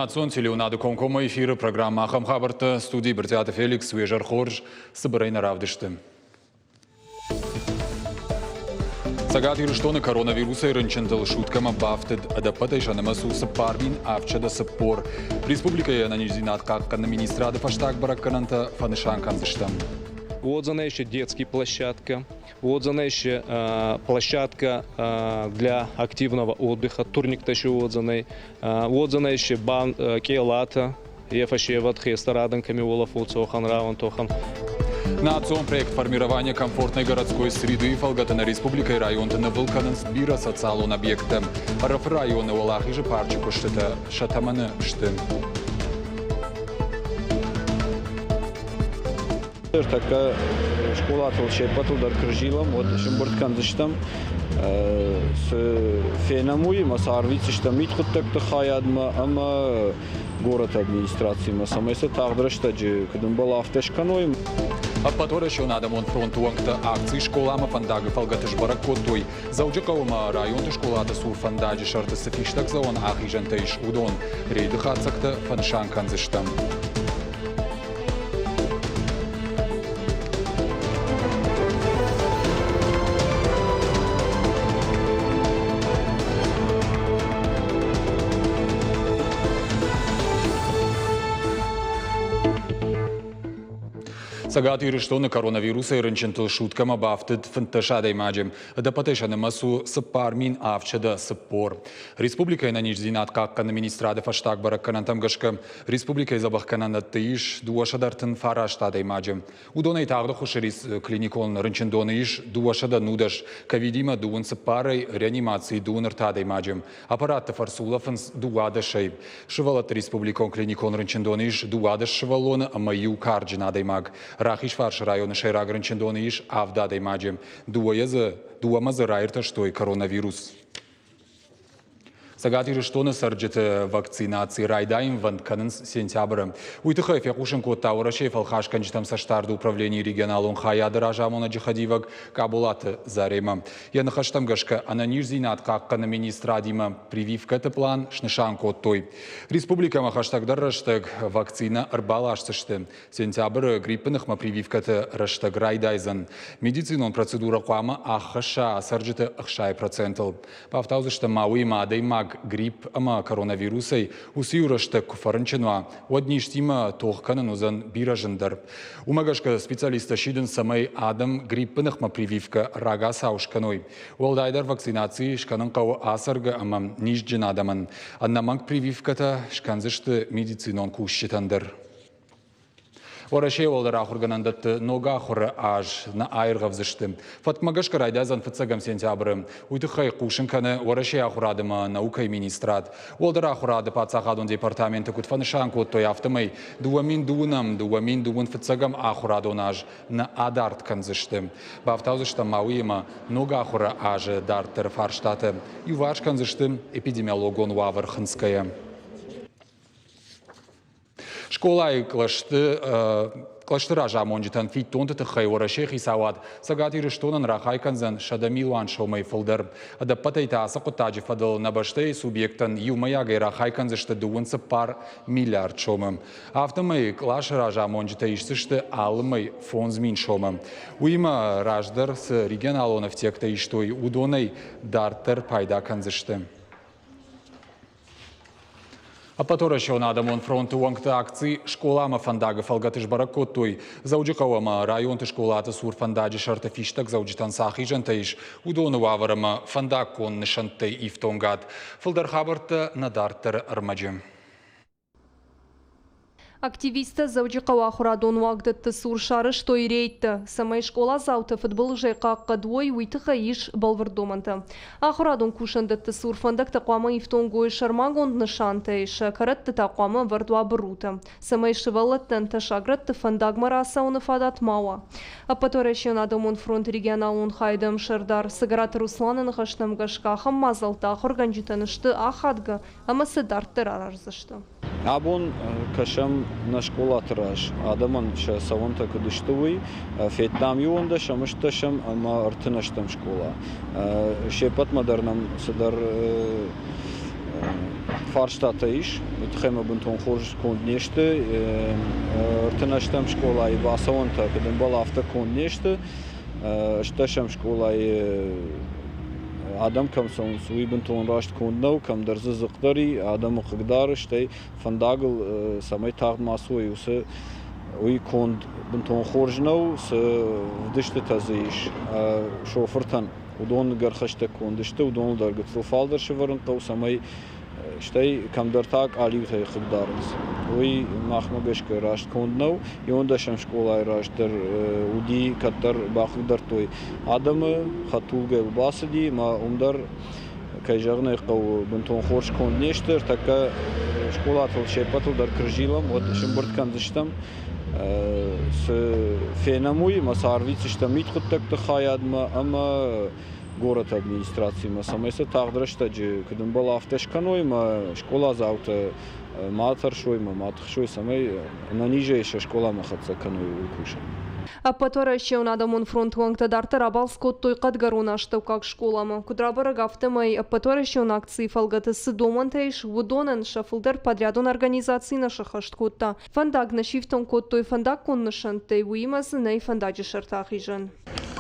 Национ телеуынады комкоммӕ эфиры программӕ ахӕм хабӕрттӕ студийы Брытъиаты Феликс уе зӕр хорз цыбырӕй нӕ равдысты. Цӕгат Ирыстоны коронавирусӕй рынчынтыл суткӕмӕ бафтыд. Ӕдӕппӕтӕй сӕ нымӕц у 4740. Республикӕйы ӕнӕниздзинад хъахъхъӕныны министрады фӕстаг бӕрӕггӕнӕнтӕ фӕнысан кӕндзыстӕм. Уодзӕнӕй еще детский площадка, уодзӕнӕй еще площадка для активного отдыха, турниктӕ еще уодзӕнӕй, уодзӕнӕй еще бан къелатӕ, е фӕсевӕд хестӕр адӕн кӕми уолӕфунцӕ, уӕхӕн рауӕн-тохӕн. Национ проект «Формирование комфортной городской среды» фӕлгӕты нӕ республикӕйы районты нывыл кӕнынц бирӕ социалон объекттӕ. Ӕрӕфы районы Уӕлахизы парчы куыстытӕ сӕ тӕмӕны сты. Ныртӕккӕ скъолатыл се ппӕтыл дӕр куы рзилӕм, уӕд сӕмбырд кӕндзыстӕм, цы фенӕм, уый ӕмӕ сӕ арвитдзыстӕм мидхъуыддӕгты хайадмӕ ӕмӕ горӕты администрацимӕ, цӕмӕй сӕ тагъд рӕстӕджы куыд ӕмбӕлы, афтӕ скӕной. Ӕппӕтуӕрӕсеон адӕмон фронты уӕнгтӕ акци скъоламӕ фӕндаг-ы фӕлгӕты сбӕрӕг кодтой, Дзӕуджыхъӕуы ӕмӕ районты скъолаты цур фӕндаджы сӕрты цы фистӕгдзӕуӕн ахизӕнтӕ ис, уыдон. Рейды хатдзӕгтӕ фӕнысан кӕндзыстӕм. Цӕгат Ирыстоны коронавирусӕй рынчынтыл суткӕмӕ бафтыд 15 адӕймаджы. Ӕдӕппӕтӕй сӕ нымӕц у 4740. Республикӕйы ӕнӕниздзинад хъахъхъӕныны министрады фӕстаг бӕрӕггӕнӕнтӕм гӕсгӕ республикӕйы дзӕбӕхгӕнӕндӕтты ис 239 адӕймаджы. Уыдонӕй тагъд ӕххуысы клиникон рынчындоны ис 210, ковидимӕ дыууын цыппарӕй, реанимацийы дыууын ӕртӕ адӕймаджы. Аппаратты фӕрцы улӕфынц дыууадӕсӕй. Сывӕллӕтты республикон клиникон рынчындоны ис 12 сывӕллоны ӕмӕ иу карджын адӕймаг. Рахизфарсы районы сӕйраг рынчындоны ис авд адӕймаджы. Дыууӕмӕ дзы раиртӕстой коронавирус. Цӕгат Ирыстоны цӕрджыты вакцинаци райдайынвӕнд кӕнынц сентябры. Уый тыххӕй фехъусын кодта Уӕрӕсейы фӕлхасгӕнджытӕм цӕстдарды управленийы регионалон хайады разамонӕджы хӕдивӕг Къаболаты Заремӕ. Йӕ ныхӕстӕм гӕсгӕ, ӕнӕниздзинад хъахъхъӕны министрадимӕ прививкӕты план снысан кодтой. Республикӕмӕ хӕстӕгдӕр рӕстӕг вакцинӕ ӕрбаласдзысты. Сентябры гриппы ныхмӕ прививкӕты рӕстӕг райдайдзӕн. Медицинон процедурӕ хъуамӕ аххӕсса цӕрджыты 60 процентыл. Бафтаудзыстӕм ма уыимӕ адӕймаг грипп ӕмӕ коронавирусӕй уыцы иу рӕстӕг куы фӕрынчын уа, уӕд низтимӕ тох кӕнын уыдзӕн бирӕ зындӕр. Уымӕ гӕсгӕ специалисттӕ сидынц, цӕмӕй адӕм гриппы ныхмӕ прививкӕ рагацау скӕной. Уӕлдайдӕр вакцинаци скӕнын хъӕуы ацӕргӕ ӕмӕ низджын адӕмӕн. Ӕнӕмӕнг прививкӕтӕ скӕндзысты медицинон кусджытӕн дӕр. Уӕрӕсейы уӕлдӕр ахуыргӕнӕндӕтты ног ахуыры аз нӕ аиргъӕвдзысты. Фӕткмӕ гӕсгӕ райдайдзӕн фыццӕгӕм сентябры. Уый тыххӕй хъусын кӕны Уӕрӕсейы ахуырады ӕмӕ наукӕйы министрад. Уӕлдӕр ахуырады паддзахадон департаменты куыд фӕнысан кодтой, афтӕмӕй 2002-ӕм 2021 ахуырадон аз нӕ адард кӕндзысты. Бафтаудзыстӕм ма уыимӕ ног ахуыры азы дарддӕры фарстатӕ иуварс кӕндзысты эпидемиологон уавӕр хынцгӕйӕ. Скъолайы кълӕсты разамонджытӕн фиддонты тыххӕй Уӕрӕсейы хицауад Цӕгат Ирыстонӕн рахай кӕндзӕн 100 милуан сомӕй фылдӕр. Ӕдӕппӕтӕй та ацы хъуыддаджы фӕдыл нӕ бӕстӕйы субъекттӕн иумӕйагӕй рахай кӕндзысты 34 миллиард сомы. Афтӕмӕй къласы разамонджытӕ исдзысты алы мӕй 5000 сомы. Уыимӕ раздӕр цы регионалон ӕфтиӕгтӕ истой, уыдонӕй дарддӕр пайда кӕндзысты. Ӕппӕтуӕрӕсеон адӕмон фронты уӕнгты акци «Скъоламӕ фӕндаг-ы фӕлгӕты сбӕрӕг кодтой, Дзӕуджыхъӕу ӕмӕ районты скъолаты цур фӕндаджы сӕрты фистӕгдзӕуджытӕн цы ахизӕнтӕ ис, уыдоны уавӕр ӕмӕ фӕндаггон нысӕнттӕй ифтонгад. Фылдӕр хабӕрттӕ нӕ дарддӕры ӕрмӕджы. Активисттӕ Дзӕуджыхъӕуы ахуырадон уагдӕтты цур сарӕзтой рейдтӕ. Цӕмӕй скъоладзаутӕ фыдбылызӕй хъахъхъӕд уой, уый тыххӕй ис бӕлвырд домӕнтӕ. Ахуырадон кусӕндӕтты цур фӕндӕгтӕ хъуамӕ ифтонг уой сӕрмагонд нысантӕй, сӕ кӕрӕтты та хъуамӕ ӕвӕрд уа бырутӕ, цӕмӕй сывӕллӕттӕн тӕссаг рӕтты фӕндагмӕ рацӕуыны фадат ма уа. Ӕппӕтуӕрӕсеон адӕмон фронты регионалон хайады ӕмсӕрдар Цӕгӕраты Русланы ныхӕстӕм гӕсгӕ ахӕм мадзӕлттӕ ахуыргӕнджытӕн сты ахадгӕ ӕмӕ сӕ дарддӕр араздзысты. Абон кӕсӕм нӕ скъолаты раз, адӕмӕн сӕ цӕуӕнтӕ куыд сты, уый. Федтам иуӕндӕсӕм, ӕстдӕсӕм ӕмӕ ӕртынӕстӕм скъола. Се ппӕтмӕ дӕр нӕм цыдӕр фарстатӕ ис, уый тыххӕй ӕмӕ бынтон хорз конд не сты. Ӕртынӕстӕм скъолайы бацӕуӕнтӕ куыд ӕмбӕлы, афтӕ конд не сты. Стдӕсӕм скъолайы адӕм кӕм цӕуынц, уый бынтон раст конд нӕу, кӕмдӕр дзы дзыхъ дӕр и, адӕмы хъыгдары, стӕй фӕндагыл цӕмӕй тагъд ма цӕуой, уыцы уый конд бынтон хорз нӕу, цы вдыстытӕ дзы ис шофыртӕн, уыдон гӕрхӕстӕг конд сты, уыдоныл дӕр гыццыл фалдӕр сӕвӕрын хъӕуы, цӕмӕй стӕй кӕмдӕр та къалиутӕй хъыгдарынц. Уый махмӕ гӕсгӕ раст конд нӕу. Иуӕндӕсӕм скъолайы раз дӕр уыди, кӕддӕр бахъыгдардтой адӕмы, хӕдтулгӕйыл бацыди, ӕмӕ уым дӕр, кӕй зӕгъын ӕй хъӕуы, бынтон хорз конд не сты. Ӕртӕккӕ скъолатыл се ппӕтыл дӕр куы рзилӕм, уӕд сӕмбырд кӕндзыстӕм цы фенӕм, уый ӕмӕ сӕ арвитдзыстӕм мидхъуыддӕгты хайадмӕ ӕмӕ горӕты администрацимӕ, цӕмӕй сӕ тагъд рӕстӕджы куыд ӕмбӕлы, афтӕ скӕной ӕмӕ скъоладзаутӕ ма тӕрсой ӕмӕ ма тыхсой, цӕмӕй ӕнӕнизӕй сӕ скъоламӕ хӕццӕ кӕной, уый кусын. Ӕппӕтуӕрӕсеон адӕмон фронты уӕнгтӕ дарддӕр абалц кодтой Хъӕдгӕрон астӕуккаг скъоламӕ. Куыд рабӕрӕг, афтӕмӕй ӕппӕтуӕрӕсеон акцийы фӕлгӕты цы домӕнтӕ ис, уыдонӕн сӕ фылдӕр подрядон организаци нӕ сӕххӕст кодта. Фӕндаг нӕ сифтонг кодтой фӕндаггон нысӕнттӕй, уыимӕ дзы нӕй фӕндаджы сӕрты ахизӕн.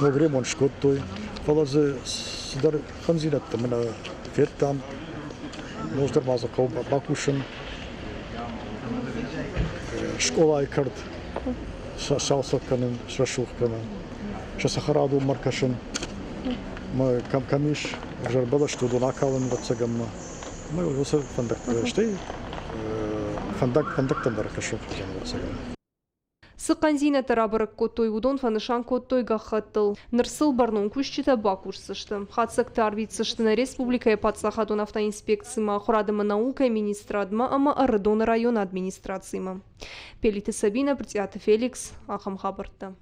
Ног ремонт скодтой, фӕлӕ дзы цыдӕр хъӕндзинӕдтӕ мӕнӕ федтам. Ноджыдӕр ма дзы хъӕуы бакусын. Скъолайы кӕрт сцалцӕг кӕнын, срӕсугъд кӕнын, сӕ цӕхӕрадонмӕ ӕркӕсын. Кӕм кӕм ис ӕвзӕр бӕлӕсты, уыдон акалын, ӕвӕццӕгӕн ма. Ӕмӕ уыцы фӕндӕгтӕ, стӕй фӕндаг, фӕндӕгтӕм дӕр ӕркӕсын ӕвӕццӕгӕн. Цы хъӕндзинӕдтӕ рабӕрӕг кодтой, уыдон фӕнысан кодтой гӕххӕттыл. Ныр сыл бӕрнон кусджытӕ бакусдзысты. Хатдзӕгтӕ арвитдзысты нӕ республикӕйы паддзахадон автоинспекцимӕ, ахуырад ӕмӕ наукӕйы министрадмӕ ӕмӕ Ӕрыдоны районы администрацимӕ. Пелиты Сабинӕ, Брытъиаты Феликс, ахӕм хабӕрттӕ.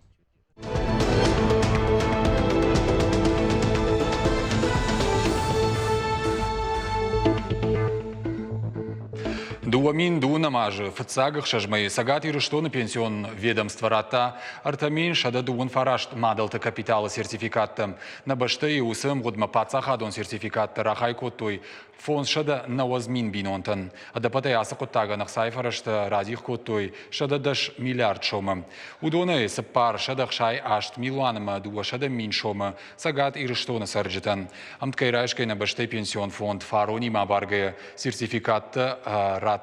2002 азы фыццаг ӕхсӕз мӕйы Цӕгат Ирыстоны пенсион ведомство радта 3129 мадӕлты капиталы сертификаттӕ. Нӕ бӕстӕйы уыцы ӕмгъуыдмӕ паддзахадон сертификаттӕ рахай кодтой 590 мин бинонтӕн. Ӕдӕппӕтӕй ацы хъуыддагӕн ӕхцайы фӕрӕзтӕ радих кодтой 110 миллиард сомы. Уыдонӕй 468 милуан ӕмӕ 200 мин сомы Цӕгат Ирыстоны цӕрджытӕн. Ӕмткӕй райсгӕ нӕ бӕстӕйы пенсион фонд фаронимӕ абаргӕйӕ сертификаттӕ радта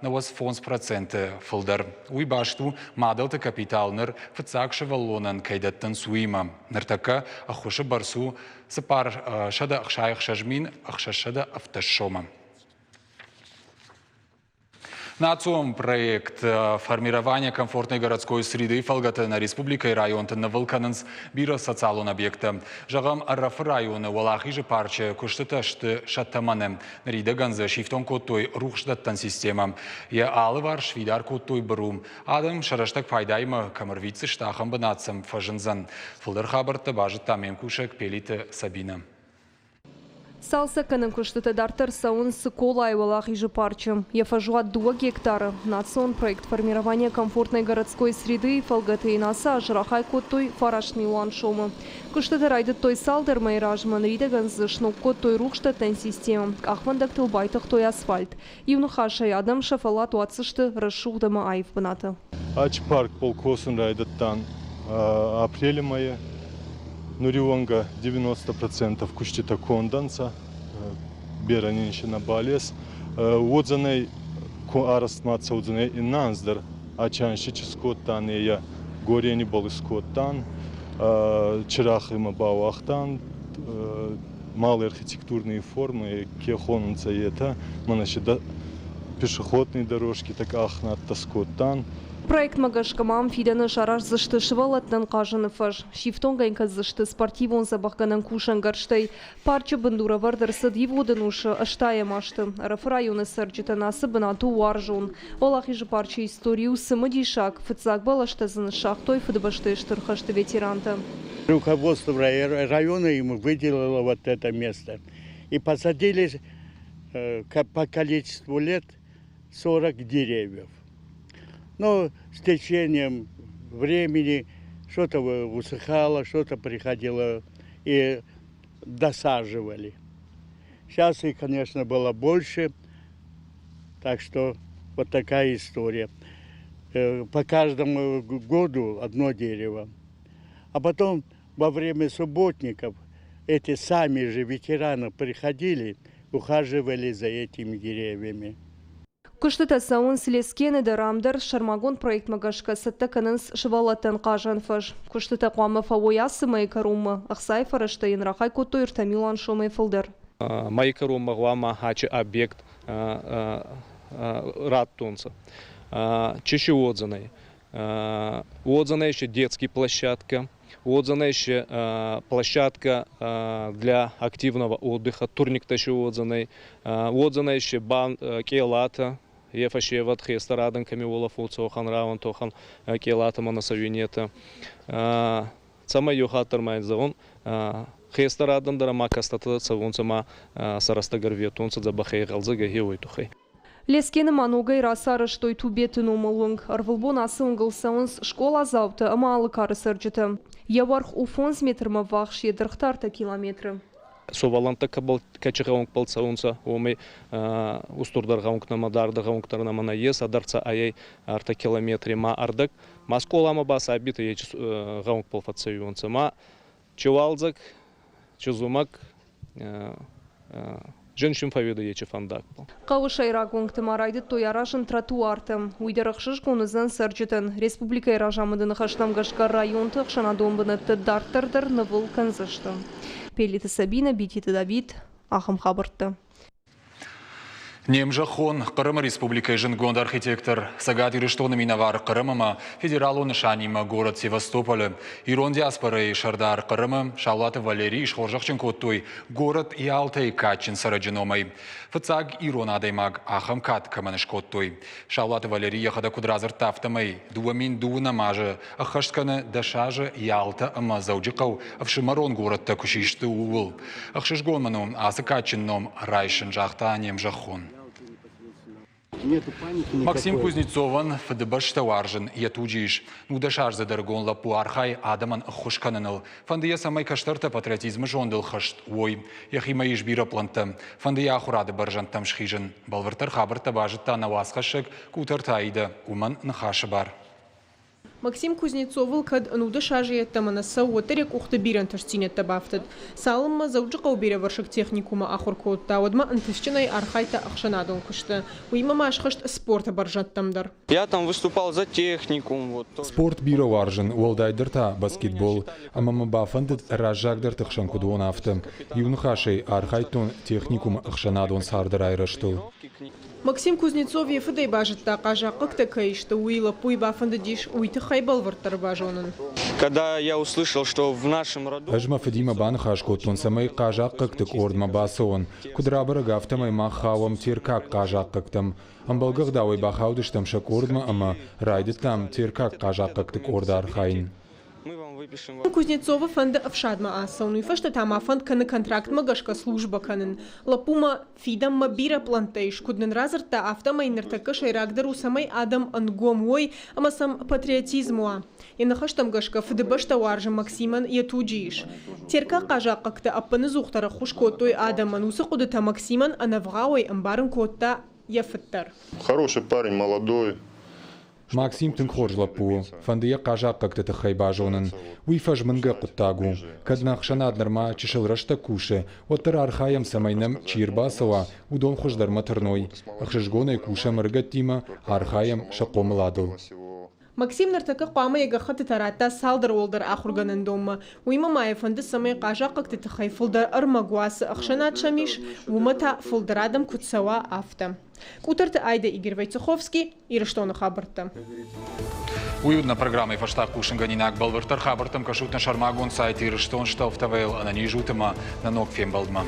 95% фылдӕр. Уый баст у, мадӕлты капитал ныр фыццаг сывӕллонӕн кӕй дӕттынц, уыимӕ. Ныртӕккӕ ӕххуысы бӕрц у 466 617 сомы. Национ проект «Формирование комфортной городской среды» фӕлгӕты нӕ республикӕйы районты нывыл кӕнынц бирӕ социалон объекттӕ. Зӕгъӕм, Ӕрӕфы районы Уӕлахизы парчы куыстытӕ сты сӕ тӕмӕны. Ныридӕгӕн дзы сифтонг кодтой рухсдӕттӕн системӕ. Йӕ алыварс сфидар кодтой быру. Адӕм сӕ рӕстӕг пайдаимӕ кӕм ӕрвитдзысты, ахӕм бынат сӕм фӕзындзӕн. Фылдӕр хабӕрттӕ базыдта ме мкусӕг Пелиты Сабинӕ. Цалцӕггӕнӕн куыстытӕ дарддӕр цӕуынц Цыколайы Уӕлахизы парчы. Йӕ фӕзуат дыууӕ гектары. Национ проект «Формирование комфортной городской среды» фӕлгӕты йын ацы аз рахай кодтой фараст милуан сомы. Куыстытӕ райдыдтой цалдӕр мӕйы размӕ, ныридӕгӕн дзы сног кодтой рухсдӕттӕн системӕ, къахвӕндӕгтыл байтыгътой асфальт. Иу ныхасӕй, адӕм сӕ фӕллад уадздзысты рӕсугъд ӕмӕ аив бынаты. Ачы парк полкосын райдыдтан апрелы мӕйы. Нуриуӕнгӕ 90% куститӕ конд ӕнцӕ, берӕ нин си нӕбал ес. Уодзӕнӕй ку арӕзт ма цӕудзӕнӕй иннӕ анз дӕр. Ачанси чи скодтан, е горени бол искодтан, чирагъ имӕ бауагътан, малые архитектурные формы, ке хонунцӕ етӕ, мӕнӕ си пешеходные дорожки так къахнадтӕ скодтан. Проектмӕ гӕсгӕ ма ам фидӕны сараздзысты сывӕллӕттӕн хъазыны фӕз, сифтонг ӕй кӕндзысты спортивон дзӕбӕхгӕнӕн кусӕнгӕрзтӕй. Парчы бындур ӕвӕрд ӕрцыд ивгъуыд ӕнусы ӕстайӕм азты. Ӕрӕфы районы цӕрджытӕн ацы бынат у уарзон. Уӕлахизы парчы истори у цымыдисаг, фыццаг бӕлӕстӕ дзы ныссагътой Фыдыбӕстӕйы Стыр хӕсты ветерантӕ. Руководство района ему выделило вот это место. И посадили по количеству лет 40 деревьев. Но с течением времени что-то высыхало, что-то приходило и досаживали. Сейчас их, конечно, было больше. Так что вот такая история. По каждому году одно дерево. А потом во время субботников эти сами же ветераны приходили, ухаживали за этими деревьями. Куыстытӕ цӕуынц Лескены дӕр, ам дӕр сӕрмагонд проектмӕ гӕсгӕ цӕттӕ кӕнынц сывӕллӕттӕн хъазӕн фӕз. Куыстытӕ хъуамӕ фӕуой ацы мӕйы кӕронмӕ, ӕхцайы фӕрӕзтӕ йын рахай кодтой 3 милуан сомӕй фылдӕр. Мӕйы кӕронмӕ хъуамӕ ачы объект раттонцӕ. Чышы уодзӕнӕй. Уодзӕнӕй еще детский площадка, уодзӕнӕй еще площадка для активного отдыха, турниктӕ еще уодзӕнӕй, уодзӕнӕй еще бан къелатӕ, е фӕсевӕд хестӕр адӕн кӕми уолӕфунцӕ, уӕхӕн рауӕн къелатӕ ма насавинетӕ. Цӕмӕй еу хатт дӕр ма ин зӕгъун, хестӕр адӕн дӕр ӕма кӕстӕртӕ цӕвунцӕ ма сӕ рӕстӕг ӕрветунцӕ дзӕбӕхӕй игъӕлдзӕгӕй уой туххӕй. Лескены ма ногӕй рацарӕзтой Тубеты номыл уынг. Ӕрвылбон ацы уынгыл цӕуынц скъоладзаутӕ ӕмӕ алы кары цӕрджытӕ. Йӕ уӕрх у 5 метрмӕ ввахс, йӕ дӕргъ та 3 километры. Сувӕллӕнттӕ кӕбӕл кӕчи гъӕунгбӕл цӕунцӕ, уомӕй устурдӕр гъӕунгтӕмӕ, дардӕр гъӕунгтӕ нӕмӕ нӕййес, ӕдӕрцӕ ӕй 3 километри ма ӕрдӕг. Ма скъоламӕ ба сабийтӕ ечи гъӕунгбӕл фӕццӕуионцӕ. Ма чи уалдзӕг, чи зумӕг зынджын фӕуиды ечи фӕндагбӕл. Хъӕуы сӕйраг уынгты ма райдыдтой аразын тротуартӕ. Уый дӕр ӕхсызгон уыдзӕн цӕрджытӕн. Республикӕйы разамынды ныхӕстӕм гӕсгӕ районты ӕхсӕнадон бынӕтты дарддӕр дӕр нывыл кӕндзысты. Пелиты Сабина, Бититы Давид, ахӕм хабӕрттӕ. Не мзӕххон Хъырымы республикӕйы зындгонд архитектор, Цӕгат Ирыстоны минӕвар Хъырым ӕмӕ федералон нысанимӕ горӕт Севастополы ирон диаспорӕйы сӕрдар Хъырымы Саулаты Валерийы схорзӕхджын кодтой горӕт Ялтӕйы кадджын цӕрӕджы номӕй. Фыццаг ирон адӕймаг ахӕм кад кӕмӕн скодтой. Саулаты Валерий йӕхӕдӕг куыд радзырдта, афтӕмӕй 2012 азы ӕххӕст кӕны 10 азы Ялтӕ ӕмӕ Дзӕуджыхъӕу ӕфсымӕрон горӕттӕ куы систы, ууыл. Ӕхсызгон мын у ацы кадджын ном райсын, загъта не мзӕххон. Максим Кузнецовӕн Фыдыбӕстӕ уарзын йӕ туджы ис. 19-аздзыд ӕрыгон лӕппу архайы адӕмӕн ӕххуыс кӕныныл. Фӕнды йӕ, цӕмӕй кӕстӕртӕ патриотизмы зондыл хӕст уой. Йӕхимӕ ис бирӕ пълӕнттӕ. Фӕнды йӕ ахуырады бӕрзӕндтӕм схизын. Бӕлвырддӕр хабӕрттӕ базыдта нӕ уацхӕссӕг Къутӕрты Аидӕ. Уымӕн ныхасы бар. Максим Кузнецовыл кӕд 19 азы йеддӕмӕ нӕ цӕуы, уӕддӕр йӕ къухты бирӕ ӕнтыстдзинӕдтӕ бафтыд. Цалынмӕ Дзӕуджыхъӕуы бирӕвӕрсыг техникумы ахуыр кодта, уӕдмӕ ӕнтыстджынӕй архайдта ӕхсӕнадон куысты. Уыимӕ ма схызт спорты бӕрзӕндтӕм дӕр. Я там выступал за техникум. Вот, тоже. Спорт бирӕ уарзын, уӕлдайдӕр та баскетбол. Ӕмӕ мӕ бафӕндыд раззагдӕрты хсӕн куыд уон, афтӕ. Иу ныхасӕй архайдтон техникумы ӕхсӕнадон царды райрӕзтыл. Максим Кузнецов йӕ фыдӕй базыдта, хъазахъхъӕгтӕ кӕй сты, уый. Лӕппуйы бафӕндыдис уый тыххӕй бӕлвырддӕр базонын. Когда я услышал, что в нашем роду... Ӕз мӕ фыдимӕ баныхас кодтон, цӕмӕй хъазахъхъӕгты къордмӕ бацӕуон. Куыд рабӕрӕг, афтӕмӕй мах хауӕм теркаг хъазахъхъӕгтӕм. Ӕмбӕлгӕ ӕгъдауӕй бахаудыстӕм сӕ къордмӕ ӕмӕ райдыдтам теркаг хъазахъхъӕгты къорды архайын. Кузнецовы фӕнды ӕфсадмӕ ацӕуын, уый фӕстӕ та ма фӕнд кӕны контрактмӕ гӕсгӕ службӕ кӕнын. Лӕппумӕ фидӕнмӕ бирӕ пълӕнттӕ ис, куыд нын радзырдта, афтӕмӕй ныртӕккӕ сӕйрагдӕр у, цӕмӕй адӕм ӕнгом уой ӕмӕ сӕм патриотизм уа. Йӕ ныхӕстӕм гӕсгӕ Фыдыбӕстӕ уарзы Максимӕн йӕ туджы ис. Теркаг хъазахъхъӕгтӕ ӕппыныдзухдӕр ӕххуыс кодтой адӕмӕн. Уыцы хъуыдытӕ Максимӕн ӕнӕвгъауӕй ӕмбарын кодта йӕ фыд дӕр. Хороший парень, молодой. Максим тынг хорз лӕппу у, фӕнды йӕ хъазахъхъӕгты тыххӕй базонын. Уый фӕзмынгӕ хъуыддаг у. Кӕд нӕ ӕхсӕнад нырма чысыл рӕстӕг кусы, уӕддӕр архайӕм, цӕмӕй нӕм чи ӕрбацӕуа, уыдон хуыздӕрмӕ тырной. Ӕхсызгонӕй кусӕм ӕрыгӕттимӕ, архайӕм сӕ хъомыладыл. Максим ныртӕккӕ хъуамӕ йӕ гӕххӕттытӕ радта цалдӕр уӕлдӕр ахуыргӕнӕндонмӕ. Уыимӕ ма йӕ фӕнды, цӕмӕй хъазахъхъӕгты тыххӕй фылдӕр ӕрмӕг уа, цы ӕхсӕнад сӕм ис, уымӕ та фылдӕр адӕм куыд цӕуа, афтӕ. Къутӕрты Айдӕ, Игорь Войцеховский, Ирыстоны хабӕрттӕ. Уый уыд нӕ программӕйы фӕстаг хъусынгӕнинаг. Бӕлвырддӕр хабӕрттӕм кӕсут нӕ сӕрмагонд сайт Ирыстон Штелф ТВ-йыл. Ӕнӕниз ут ӕмӕ нӕ ног фембӕлдмӕ.